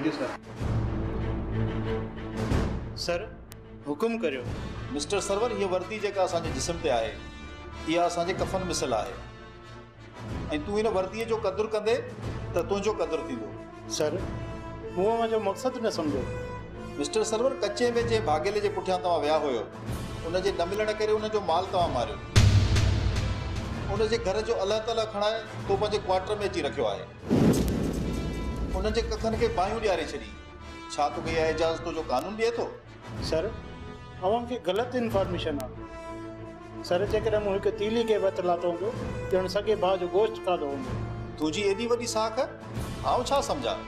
Thank you sir. Sir حڪم ڪريو. Mister سرور هيء وردي جيڪا اسان جي جسم تي آهي اها اسان جي ڪفن مثل آهي ۽ تون هن ورديء جو قدر ڪندي ته تنهنجو قدر ٿيندو. سر مون اوهان جو مقصد نه سمجهيو. مسٽر سرور ڪچي ۾ جنهن ڀاڳيلي جي پٺيان توهان ويا هيو ان جي نه ملڻ ڪري ان جو مال توهان ماريو. ان جي گهر جو الله تعاليٰ کڻائي تو پنهنجي ڪوارٽر ۾ اچي رکيو آهي. انهن جي ڪکن کي باهيون ڏياري ڇڏي. ڇا توکي اها اجازت تنهنجو قانون ڏئي ٿو؟ سر اوهان کي غلط انفارميشن آ. سر جيڪڏهن مون هڪ تيلي کي به هٿ لاتو هوندو ڄڻ سڳي ڀاء جو گوشت کاڌو هوندو. تنهنجي ايڏي وڏي ساک آئون ڇا سمجهان؟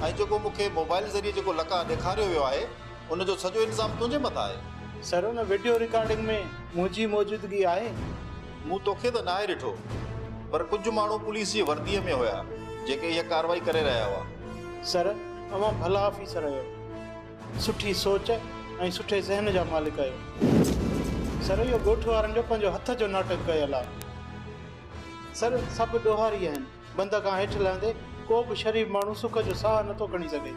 ۽ جيڪو مون کي موبائل ذريعي جيڪو لقاء ڏيکاريو ويو آهي ان جو سڄو الزام تنهنجي مٿان آهي. سر ان وڊيو رڪارڊنگ ۾ منهنجي موجودگي آهي؟ مون توکي ته ناهي ڏٺو پر ڪجهه ماڻهو پوليس جي ورديء ۾ هيا جيڪي اها ڪارروائي ڪري رهيا هئا. سر اوهان ڀلا آفيسر آهيو. سٺي سوچ ۽ سٺي ذهن جا مالڪ آهيو. سر اهو ڳوٺ وارن جو پنهنجو هٿ جو ناٽڪ ڪيل آ. سر سڀ ڏوهاري آهن. بند کان هيٺ لهندي ڪو به شريف ماڻهو سک جو ساهه نٿو کڻي سگهي.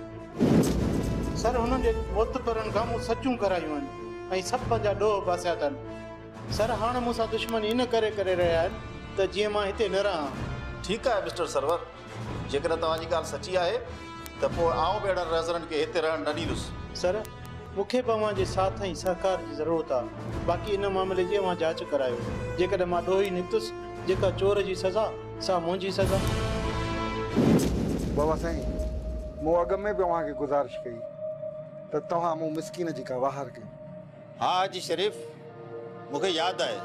سر هنن جي معتبرن کان مون سچون ڪرايون آهن ۽ سڀ پنهنجا ڏوهه باسيا اٿن. سر هاڻ مون سان دشمني ان ڪري ڪري رهيا آهن ته جيئن مان هتي نه رهان. ٺيڪ آهي مسٽر سرور، جيڪڏهن توهان جي ڳالهه سچي آهي ته پوء آئون به اهڙن رهزنن کي هتي رهڻ نه ڏيندس. سر مون کي به اوهان جي ساٿ ۽ سهڪار جي ضرورت آ. باقي ان معاملي جي اوهان جاچ ڪرايو. جيڪڏهن مان ڏوهي نڪتس، جيڪا چور جي سزا، سا منهنجي سزا. بابا سائين، مون اڳ ۾ به اوهان کي گذارش ڪئي ته توهان مون مسڪين جي ڪا واهر ڪيو. ها حاجي شريف، مون کي ياد آهي،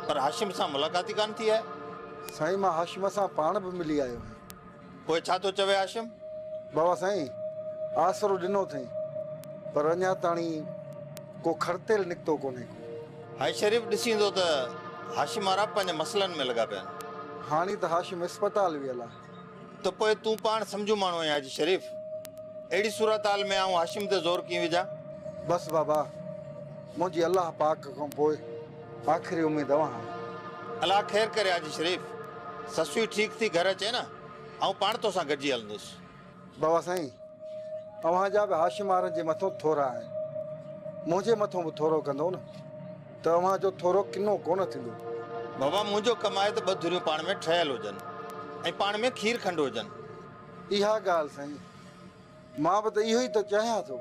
پر هاشم سان ملاقات ئي ڪانه ٿي آهي. سائين مان هاشم سان پاڻ به ملي آيو آهيان. پوء ڇا ٿو چوي هاشم؟ بابا سائين، آسرو ڏنو اٿئين، پر اڃا تاڻي ڪو کڙتيل نڪتو ڪونهي ڪو. حاجي شريف ڏسين ٿو ته هاشم وارا پنهنجي مسئلن ۾ لڳا پيا آهن. هاڻي ته هاشم اسپتال ويل آهي. ته پوء تون پاڻ سمجهو ماڻهو آهين حاجي شريف. اهڙي صورتحال ۾ آئون هاشم تي زور ڪيئن وجهان؟ بس بابا، منهنجي الله پاڪ کان پوء آخري اميد اوهان آهيو. الله خير ڪري حاجي شريف. سسئي ٺيڪ ٿي گهر اچي نه، آئون پاڻ توسان گڏجي هلندس. بابا سائين، اوهان جا به هاشم وارن جي مٿون ٿورا آهن. منهنجي مٿون به ٿورو ڪندؤ نه ته اوهان جو ٿورو ڪنو ڪونه ٿيندو. بابا، منهنجو ڪم آهي ته ٻه ڌريون پاڻ ۾ ٺهيل هجن ۽ پاڻ ۾ کير کنڊ هجن. اها ڳالهه سائين، مان به ته اهو ئي ته چاهيان ٿو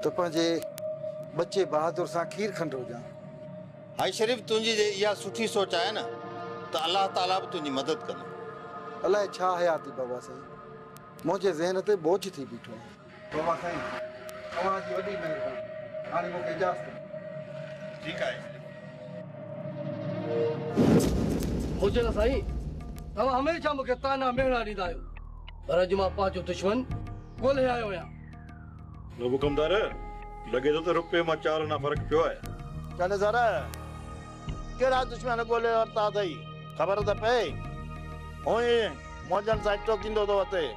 ته پنهنجي ٻچي بهادر سان کير کنڊ هجان. حاجي شريف تنهنجي جي اها سٺي سوچ آهي نه ته الله تعاليٰ به تنهنجي مدد ڪندو. الائي ڇا حياتي بابا سائين منهنجي ذهن تي بوجهه ٿي بيٺو آهي. بابا سائين اوهان جي وڏي مهرباني هاڻي مون کي اجازت ڏيو. ٺيڪ آهي شريف. هجن سائين توهان هميشه مون کي طعنا مهڻا ڏيندا آهيو. پر اڄ مان پنهنجو دشمن ڳولهي آيو آهيان. نبو ڪمدار، لڳي ٿو ته رپئي مان چار آنا فرق پيو آهي. چنيسر، ڪهڙا دشمن ڳولهي ورتا اٿئي؟ خبر ته پئي. هونئن منهنجن سان ٽوڪيندو ٿو وتي.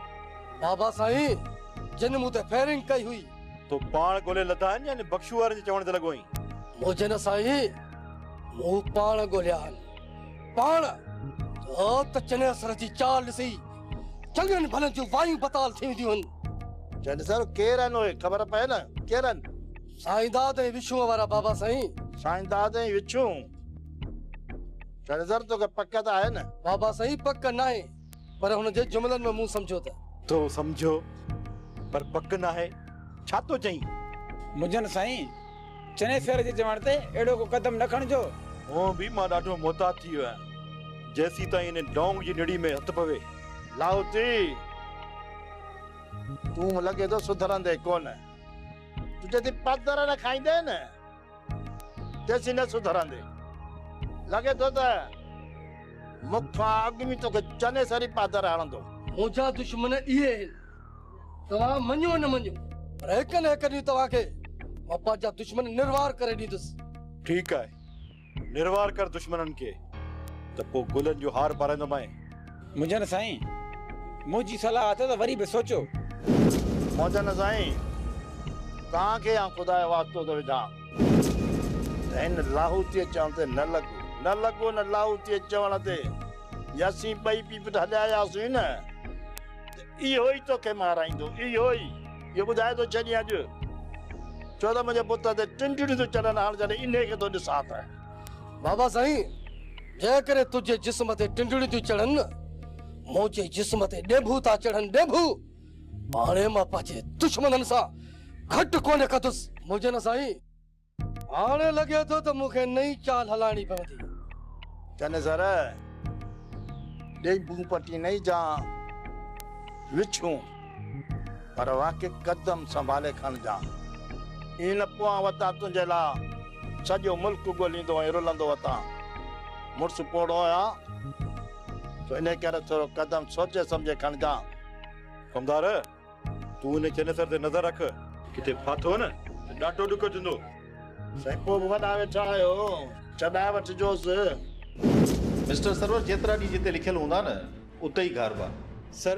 بابا سائين، جن مون تي فائرنگ ڪئي هئي. تو پاڻ ڳولهي لڌا آهن يا بخشو وارن جي چوڻ تي لڳو آهين؟ منهنجن سائين، مون پاڻ ڳولهيا آهن. پاڻ ته چنيسر جي چال ڏسي چڱن ڀلن جون وايون بتال ٿي وينديون هن. چنيسر ڪير آهن اهي؟ خبر پئي نه ڪير آهن؟ سائينداد ۽ وڇونء وارا بابا سائين. سائينداد ۽ وڇون؟ چنيسر توکي پڪ ته آهي نه؟ بابا سائين پڪ ناهي پر هن جي جملن ۾ مون سمجهيو ته. تو سمجهيو پر پڪ ناهي؟ ڇا ٿو چئين؟ مجن سائين چنيسر جي چوڻ تي اهڙو ڪو قدم نه کڻجو. هونء به مان ڏاڍو محتاط ٿي ويو آهيان. جيسيتائين ان ڊونگ جي نڙي ۾ هٿ پوي. لاهوتي، تون لڳي ٿو سڌرندين ڪونه. تون جيسين پادر نه کائيندين نه، تيسين نه سڌرندين. لڳي ٿو ته مون کان اڳ ۾ توکي چنيسر ئي پادر هڻندو. منهنجا دشمن اهي آهن. توهان مڃو نه مڃو پر هڪ نه هڪ ڏينهن توهان کي مان پنهنجا دشمن نروار ڪري ڏيندس. ٺيڪ آهي، نروار ڪر دشمنن کي ته پوء گلن جو هار پارائيندومانء. منجهن سائين، منهنجي صلاح اٿو ته وري به سوچو. منجهن سائين، توهان کي آئون خدا جو واسطو ٿو وجهان ته هن لاهوتيء چوڻ تي نه لڳو، نه لڳو نه لاهوتيء چوڻ تي، جي اسين ٻئي پيء پٽ هليا آياسين نه ته. इहो ई तोखे माराईंदो, इहो ई। इहो ॿुधाए थो छॾियां अॼु, छो त मुंहिंजे पुट ते टिंडड़ियूं थियूं चढ़नि, हाणे जॾहिं इन खे थो ॾिसां त। बाबा साईं, जेकॾहिं तुंहिंजे जिस्म ते टिंडड़ियूं थियूं चढ़नि, मुंहिंजे जिस्म ते ॾेभू था चढ़नि, ॾेभू। हाणे मां पंहिंजे दुश्मननि सां घटि कोन कंदुसि। मुंहिंजे न साईं, हाणे लॻे थो त मूंखे नई चाल हलाइणी पवंदी। चनेसर, ॾेंभू पटी नई जा विछूं, पर वाकई कदम संभाले खणजां। ईअं न पोआं वतां तुंहिंजे लाइ सॼो मुल्क ॻोल्हींदो ऐं रुलंदो वतां। मुड़ुसु पोड़ो आहियां, त इन करे थोरो कदम सोचे सम्झे खणजां। कमदार, तूं इन चनेसर ते नज़र रख, किथे फाथो न त ॾाढो ॾुखियो थींदो। साईं, पोइ बि वॾा वेठा आहियो, छॾाए वठिजोसि। मिस्टर सरवर, जेतिरा ॾींहं जिते लिखियल हूंदा न, उते ई घारबा। सर,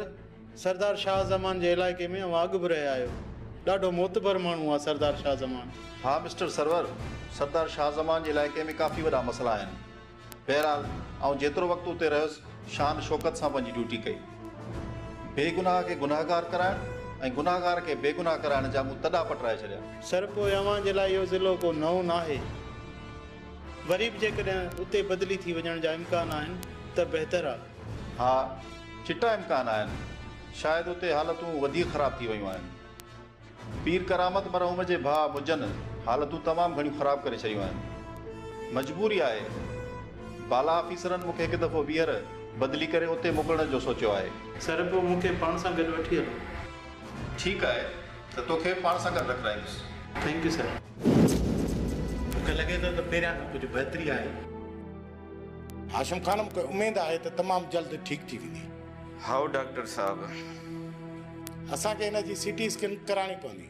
सरदार शाह ज़मान जे इलाइक़े में अव्हां अॻु बि रहिया आहियो, ॾाढो मोतबर माण्हू आहे सरदार शाह ज़मान। हा मिस्टर सरवर, सरदार शाह ज़मान जे इलाइक़े में काफ़ी वॾा मसइला आहिनि। बहरहाल, आउं जेतिरो वक़्तु उते रहियुसि, शान शौकत सां पंहिंजी ड्यूटी कई। बेगुनाह खे गुनाहगार कराइण ऐं गुनाहगार खे बेगुनाह कराइण जा मूं तॾा पटराए छॾिया। सर, पोइ अव्हां जे लाइ इहो ज़िलो को नओं न आहे, वरी बि जेकॾहिं उते बदिली थी वञण जा इम्कान आहिनि त बहितर आहे। हा, चिटा इम्कान आहिनि, शायदि उते हालतूं वधीक ख़राबु थी वयूं आहिनि। पीर करामत मरहूम जे भाउ मुजन हालतूं तमामु घणियूं ख़राबु करे छॾियूं आहिनि। मजबूरी आहे, बाला ऑफिसरनि मूंखे हिकु दफ़ो ॿीहर बदिली करे उते मोकिलण जो सोचियो आहे। सर, पोइ मूंखे पाण सां गॾु वठी हलो। ठीकु आहे, त तोखे पाण सां गॾु रखाईंदुसि। Thank you sir. मूंखे लॻे थो त पहिरियां खां कुझु बहितरी आहे। हाशिम ख़ान, मूंखे उमेद आहे त तमामु जल्द ठीकु थी वेंदी। How doctor साहब, असांखे हिन जी सीटी स्कैन कराइणी पवंदी।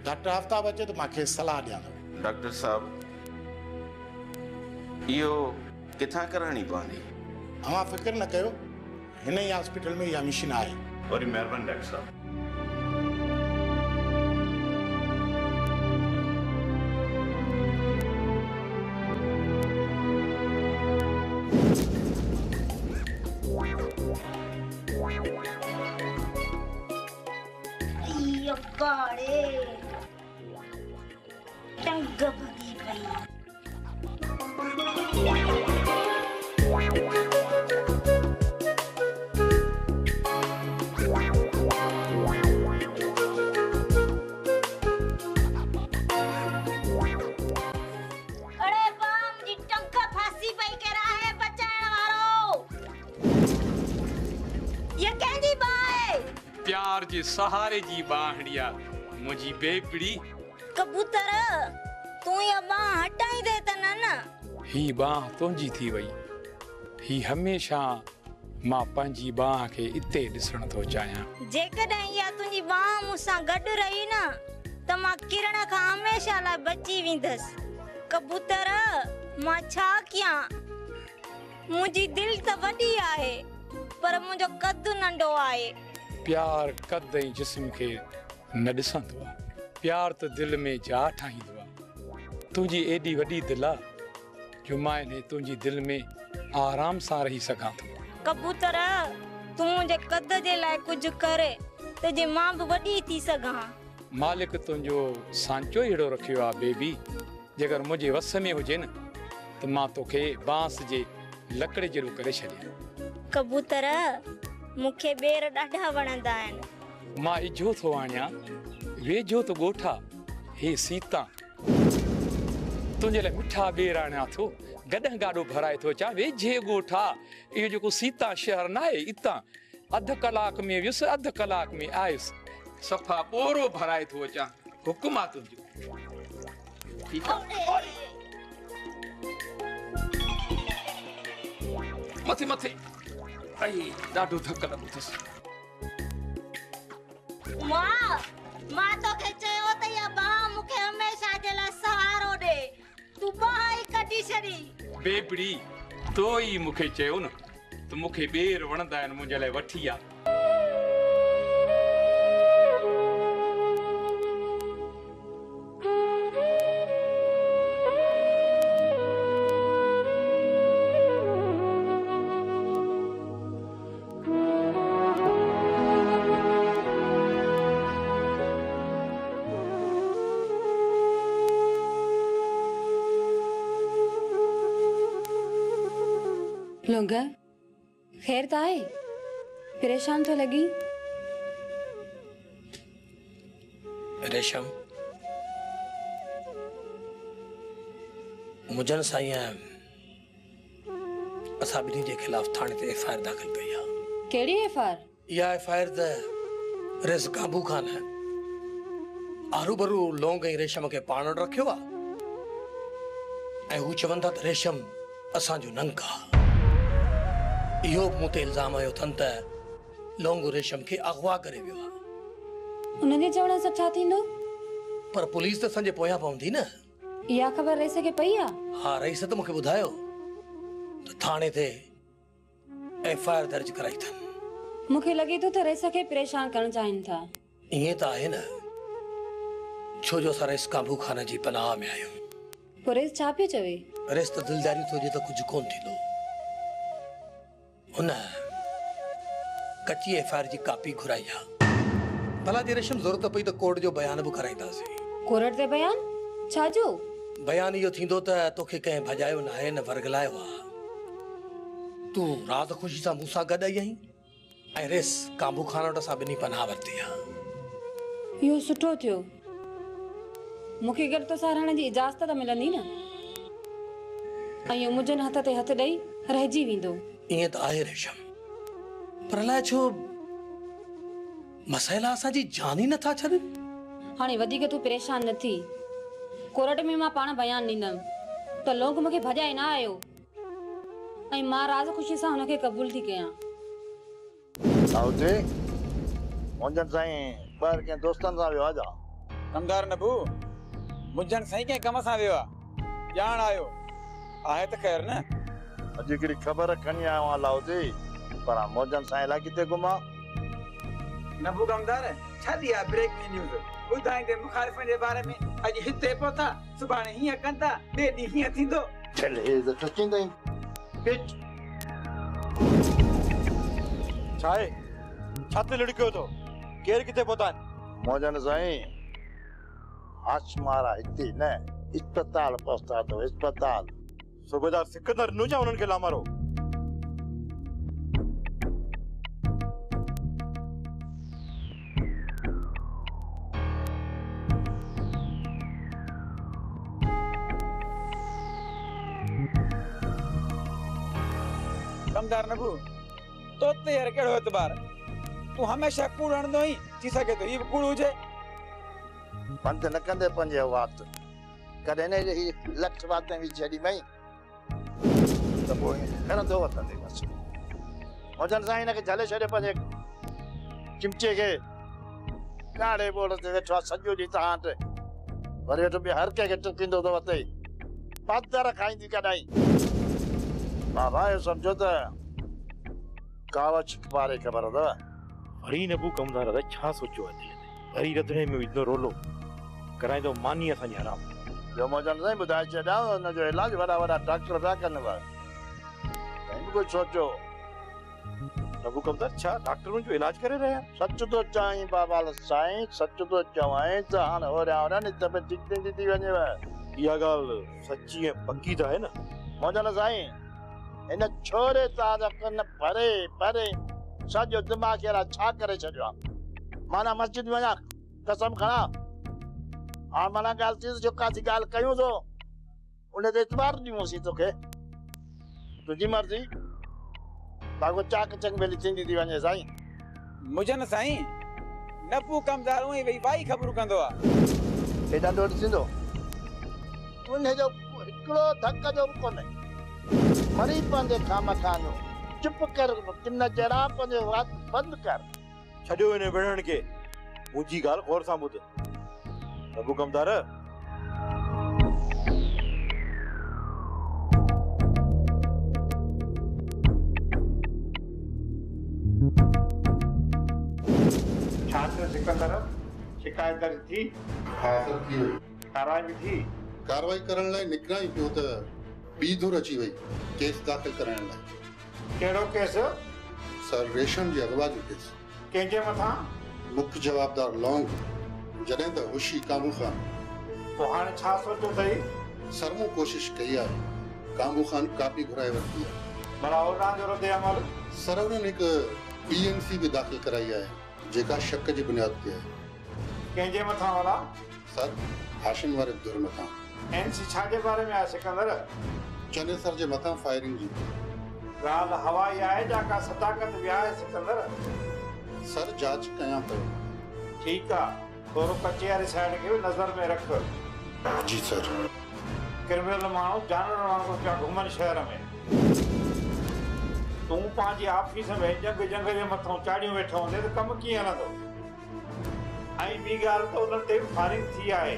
डॉक्टर आफ्ताब अचे त मां खेसि सलाह ॾियां थो। डॉक्टर साहब, इहो किथां कराइणी पवंदी? अव्हां फ़िक्र न कयो, हिन ई हॉस्पिटल में इहा मशीन आहे। वरी महिरबानी डॉक्टर साहब। टंग भॻी पई। अरे बा, मुंहिंजी टंग फांसी पई कराए, बचाइण वारो। इहा कंहिंजी बांह आहे? प्यार जे सहारे जी बांहड़ी आहे मुंहिंजी बेबड़ी। कबूतर, तूं इहा बांह हटाईंदे त न न। ही बांह तुंहिंजी थी वई, ही हमेशा मां पंहिंजी बांह खे इते ॾिसण थो चाहियां। जेकॾहिं इहा तुंहिंजी बांह मूंसां गॾु रही न, त मां किरण खां हमेशा लाइ बची वेंदसि। कबूतर, मां छा कयां? मुंहिंजी दिलि त वॾी आहे, पर मुंहिंजो कदु नंढो आहे। प्यार कद ऐं जिस्म खे न ॾिसंदो आहे, प्यार त दिलि में जा ठाहींदो आहे। तुंहिंजी एॾी वॾी दिलि आहे जो मां इन तुंहिंजी दिलि में आराम सां रही सघां थो। कबूतर, तूं मुंहिंजे कद जे लाइ कुझु कर त जीअं मां बि वॾी थी सघां। मालिक तुंहिंजो सांचो ई अहिड़ो रखियो आहे बेबी, जेकर मुंहिंजे वस में हुजे न त मां तोखे बांस जे लकड़े जहिड़ो करे छॾियां। कबूतर, मूंखे ॿेर ॾाढा वणंदा आहिनि। मां इझो थो आणियां, वेझो त ॻोठ आहे, हे सीता तुंहिंजे लाइ मिठा ॿेर आणियां थो, गॾह गाॾो भराए थो अचां। वेझे ॻोठ आहे इहो, जेको सीता शहर न आहे, इतां अधु कलाक में वियुसि, अधु कलाक में आयुसि, सफ़ा ॿोरो भराए थो अचां। हुकुम आहे तुंहिंजो। ठीकु आहे, मथे मथे, आई ॾाढो धक लॻो अथसि। मां, मां तोखे चयो त इहा बांह मूंखे हमेशा जे लाइ सहारो ॾे, तूं बांह ई कढी छॾी। बेबड़ी, तो ई मूंखे चयो न त मूंखे ॿेर वणंदा आहिनि, मुंहिंजे लाइ वठी आ। लुंग, ख़ैर त आहे? परेशान थो लॻी? रेशम, मुजन साईं असां ॿिन्ही जे ख़िलाफ़ थाणे ते एफ I R दाख़िल कई आहे। कहिड़ी एफ I R? इहा एफ I R त रेस काबू खान आहे। आरू बरू लौंग ऐं रेशम खे पाण वटि रखियो आहे ऐं हू चवनि था त रेशम असांजो नंग आहे। इहो बि मूं ते इल्ज़ाम आयो अथनि त लौंग रेशम खे अग़वा करे वियो आहे। उन्हनि जे चवण सां छा थींदो? पर पुलिस त असांजे पोयां पवंदी न। इहा ख़बर रईस खे पई आहे? हा, रईस त मूंखे ॿुधायो त थाणे ते एफ I R दर्ज कराई अथनि। मूंखे लॻे थो त रईस खे परेशान करणु चाहिनि था। ईअं त आहे न, छो जो असां रईस काबू खान जी पनाह में आहियूं। पोइ रईस छा पियो चवे? रईस त दिलदारी थो ॾिए त कुझु कोन थींदो। हुन कची F I R G copy घुराई आहे। भला जे रेशम ज़रूरत पई त कोर्ट जो बयान बि कराईंदासीं। कोर्ट ते बयान? छा जो? बयान इहो थींदो त तोखे कंहिं भॼायो न आहे न वरगलायो आहे। तूं रात ख़ुशी सां मूंसां गॾु आई आहीं ऐं रेस काबू खान वटि असां ॿिन्ही पनाह वरिती आहे। इहो सुठो थियो। मूंखे गॾु तोसां रहण जी इजाज़त त मिलंदी न, ऐं इहो मुंहिंजनि हथ ते हथ ॾेई रहिजी वेंदो। ईअं त आहे रेशम, पर अलाए छो मसाइला असांजी जान ई नथा छॾनि। हाणे वधीक तूं परेशान न थी। कोर्ट में मां पाण बयान ॾींदमि त लोग मूंखे भॼाए न आयो ऐं मां राज़ ख़ुशी सां हुनखे क़बूल थी कयां। साहुजी, मुंजन साईं ॿाहिरि कंहिं दोस्तनि सां वियो आहे छा? कमदार नबू, मुंजन साईं कंहिं कम सां वियो आहे, ॼाण आयो आहे त ख़ैर न। अॼु हिकिड़ी ख़बर खणी आयो आहियां लाउजी, पर मोजन साईं अलाए किथे गुम आहे। नबू कमदार, छा ॾी आहे ब्रेकिंग न्यूज़? ॿुधाईंदे मुखालिफ़नि जे बारे में अॼु हिते पहुता, सुभाणे हीअं कंदा, ॿिए ॾींहुं हीअं थींदो। चल हे त टचींदई पिट। छा आहे? छा ते लुड़कियो थो? केरु किथे पहुता आहिनि? मोजन साईं हाशमारा हिते न इस्पताल पहुता अथव, इस्पताल। सूबेदार सिकंदर ॾिनो छा उन्हनि खे लामारो? कमदार नबू, तो ते यार कहिड़ो एतबार? तूं हमेशा कूड़ हणंदो आहीं, थी सघे थो हीअ बि कूड़ हुजे। बंदि न कंदे पंहिंजे वात, कॾहिं न ही लठ वात में विझी छॾी मई त पोइ खणंदो वतंदे बसि। मोजन साईं हिनखे झले छॾे पंहिंजे चिमचे खे, ॻाढ़े बोड़ ते वेठो आहे सॼो ॾींहुं तव्हां वटि, वरी वेठो ॿिए हर कंहिंखे टुकींदो थो वते, पादर खाईंदी कॾाहीं। बाबा इहो सम्झो त कावा छिक पारे ख़बर अथव। वरी नबू कमदार अदा छा सोचियो आहे दिलि में? वरी रंधणे में विझंदो रोलो, कराईंदो मानी असांजी हराम। ॿियो मोजन साईं ॿुधाए छॾियां, हुनजो इलाज वॾा वॾा डॉक्टर पिया कनि पिया। साईं बि कुझु सोचो। नबू कमदार, छा डॉक्टरनि जो इलाज करे रहिया आहिनि? सच थो चाहीं बाबा साईं, सच थो चवां त हाणे होरियां होरियां नी तबियत ठीक थींदी थी वञेव। इहा ॻाल्हि सची ऐं पकी त आहे न? मोजन साईं, हिन छोरे तव्हांजा कन भरे भरे सॼो दिमाग़ अहिड़ा छा करे छॾियो आहे। माना मस्जिद में वञा कसम खणा, हाणे माना ॻाल्हि थी जो काथी ॻाल्हि कयूं थो उन ते एतबार ॾियूंसीं तोखे, तुंहिंजी मर्ज़ी। बाक़ी चाक चंग भेली थींदी थी वञे साईं। मुजन साईं, नबू कमदार उअं ई वेही वाई ख़बरूं कंदो आहे। हेॾा ॾोढ थींदो, उनजो हिकिड़ो धक जो बि कोन्हे। मरी पवंदे खां जो चुप कर, किन जहिड़ा पंहिंजो वात बंदि कर। छॾियो हिन विढ़ण खे, मुंहिंजी ॻाल्हि ग़ौर सां ॿुध। नबू कमदार, छा थियो सिकंदर? शिकायत दर्ज थी? हा सर, थी वई। कार्रवाई बि थी? कार्रवाई करण लाइ निकिरां ई पियो त ॿी धुर अची वई केस दाख़िल कराइण लाइ। कहिड़ो केस? सर, रेशम जे अगवा जो केस। कंहिंजे मथां? मुख्य जवाबदार लौंग, जॾहिं त हुशी काबू खान। पोइ हाणे छा सोचियो अथई? सर, मूं कोशिश कई आहे, काबू खान कापी घुराए वरिती आहे। ڀلا هوڏانهن جو رد عمل؟ سر انهن هڪ ٻي اين سي به داخل ڪرائي آهي جيڪا شڪ جي بنياد تي آهي. ڪنهن جي مٿان ڀلا؟ سر هاشم واري ڌر مٿان. اين سي ڇا جي باري ۾ آهي سڪندر؟ چنيسر جي مٿان فائرنگ جي. ڳالهه هوائي آهي جا ڪا صداقت به آهي سڪندر؟ سر جاچ ڪيان پيو. ٺيڪ آ ٿورو ڪچي واري سائيڊ کي به نظر ۾ رک. جي سر. ڪرمنل ماڻهو جانورن وانگر پيا گهمن شهر ۾. تون پنهنجي آفيس ۾ ڄنگهه ڄنگهه جي مٿئون چاڙهيون ويٺو هوندين ته ڪم ڪيئن هلندو؟ ۽ ٻي ڳالهه ته انهن تي به فائرنگ ٿي آهي.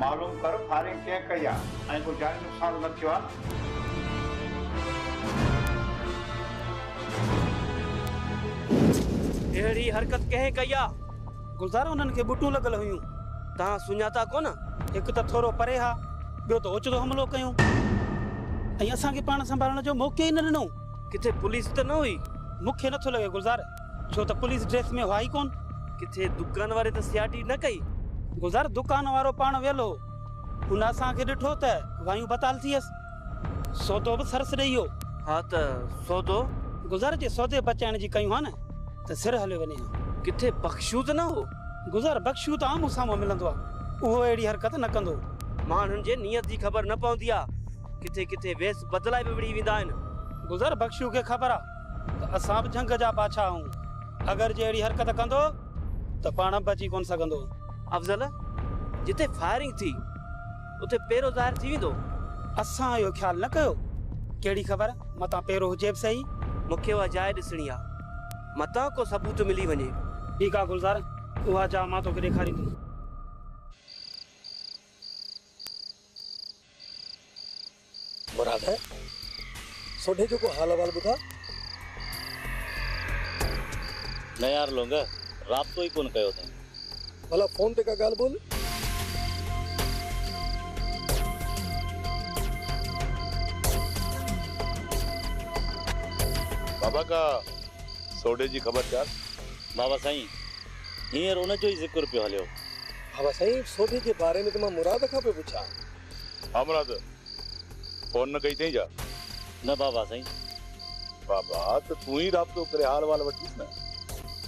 معلوم ڪر فائرنگ ڪنهن ڪئي آهي ۽ ڪو جاني نقصان ته نه ٿيو آهي نه؟ اهڙي حرڪت ڪنهن ڪئي آ؟ گلزار انهن کي ٻٽون لڳل هيون. توهان سڃاتا ڪونه؟ هڪ ته ٿورو پري ها، ٻيو ته اوچتو حملو ڪيون ۽ اسان کي پاڻ سنڀالڻ جو موقعو ئي نه ڏنو. ڪٿي پوليس ته نه هئي؟ مون کي نٿو لڳي گلزار، ڇو ته پوليس ڊريس ۾ هئا ئي ڪونه. ڪٿي دڪان واري ته سياٽي نه ڪئي؟ گلزار دڪان وارو پاڻ ويل هو. هن اسان کي ڏٺو ته وايون بتال ٿي ويس. سودو به سرس ڏئي ويو. ها ته سودو؟ گلزار جي سودي بچائڻ جي ڪيون ها نه ته سر هليو وڃي ها. ڪٿي بخشو ته نه هو؟ گلزار بخشو ته آمهون سامهون ملندو آ. اهو اهڙي حرڪت نه ڪندو. ماڻهن جي نيت جي خبر نه پوندي آ. ڪٿي ڪٿي ويس بدلائي به وڙهي ويندا آهن. گلزار بخشو کي خبر آ ته اسان به جهنگ جا بادشاهه آهيون. اگر جي اهڙي حرڪت ڪندو ته پاڻ به بچي ڪونه سگهندو. افضل، جتي فائرنگ ٿي، اتي پيرو ظاهر ٿي ويندو. اسان اهو خيال نه ڪيو. ڪهڙي خبر، متان پيرو هجي به سهي. مون کي اها جاء ڏسڻي آ. متان ڪو ثبوت ملي وڃي. ٺيڪ آ گلزار، اها جاء مان توکي ڏيکاريندس. مراد، سوڍي جو ڪو حال احوال ٻڌاء. نه يار لونگ، رابطو ئي ڪونه ڪيو اٿائين. ڀلا فون تي ڪا ڳالهه ٻولهه. بابا ڪا سوڍي جي خبر چار. بابا سائين، هينئر ان جو ئي ذڪر پيو هليو. بابا سائين، سوڍي جي باري ۾ ته مان مراد کان پيو پڇان. ها مراد، فون نه ڪئي اٿئي ڇا؟ نه بابا سائين. بابا ته تون ئي رابطو ڪري حال احوال وٺيس نه،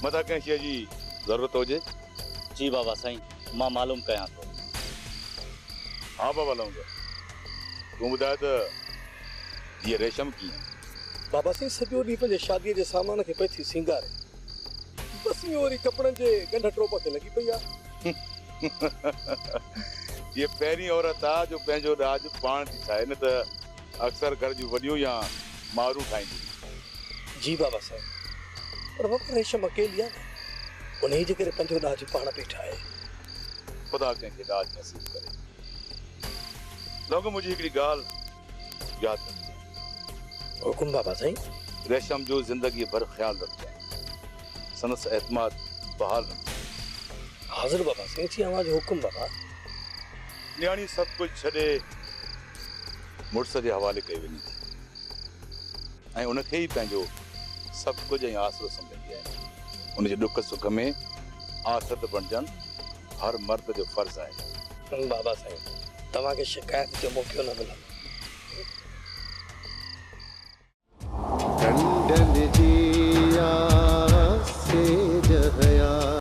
متان ڪنهن شيء جي ضرورت هجي. جي بابا سائين، مان معلوم ڪيان ٿو. ها بابا لونگ، تون ٻڌاء ته ڌيء ريشم ڪيئن؟ بابا سائين سڄو ڏينهن پنهنجي شاديء جي سامان کي پئي ٿي سينگاري. بس اهو وري ڪپڙن جي ڳنڍ ٽوپ کي لڳي پئي آ. هيء پهرين عورت آ جو پنهنجو ڏاج پاڻ ٿي ٺاهي نه ته اڪثر گهر جون وڏيون يا مائرون ٺاهينديون هيون. جي بابا سائين، پر بابا ريشم اڪيلي آ نه، انهيء جي ڪري پنهنجو ڏاج پاڻ پئي ٺاهي. خدا ڪنهن کي ڏاج نصيب ڪري. لونگ منهنجي هڪڙي ڳالهه ياد رکجانء. حڪم بابا سائين. ريشم جو زندگيء ڀر خيال رکجانء. سندس اعتماد بحال رکجانء. حاضر بابا سائين، جي اوهان جو حڪم بابا. نياڻي سڀ ڪجهه ڇڏي مڙس جي حوالي ڪئي وڃي ٿي ۽ ان کي ئي پنهنجو سڀ ڪجهه ۽ آسرو سمجهندي آهي. ان جي ڏک سک ۾ آٿت بڻجڻ هر مرد جو فرض آهي. بابا سائين، توهان کي شڪايت جو موقعو نه ملندو.